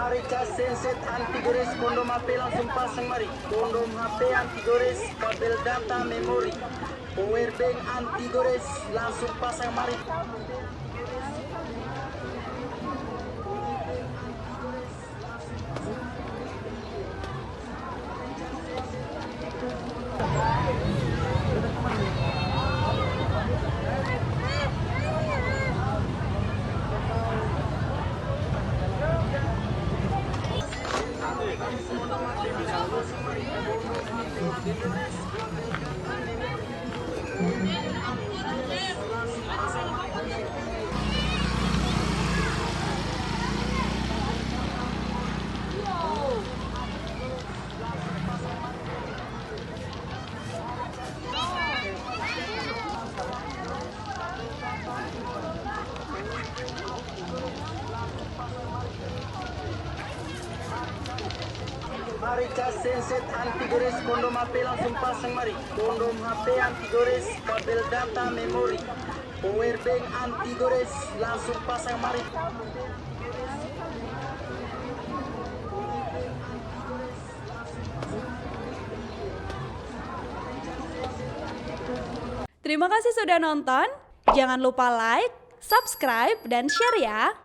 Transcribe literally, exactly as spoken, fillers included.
Mari cas genset anti gores, kondom H P langsung pasang mari. Kondom H P anti gores, kabel data memori, power bank anti gores, langsung pasang mari. Mari cas genset anti gores, kondom H P langsung pasang mari. Kondom H P anti gores, kabel data memori, power bank anti gores, langsung pasang mari. Terima kasih sudah nonton. Jangan lupa like, subscribe, dan share ya.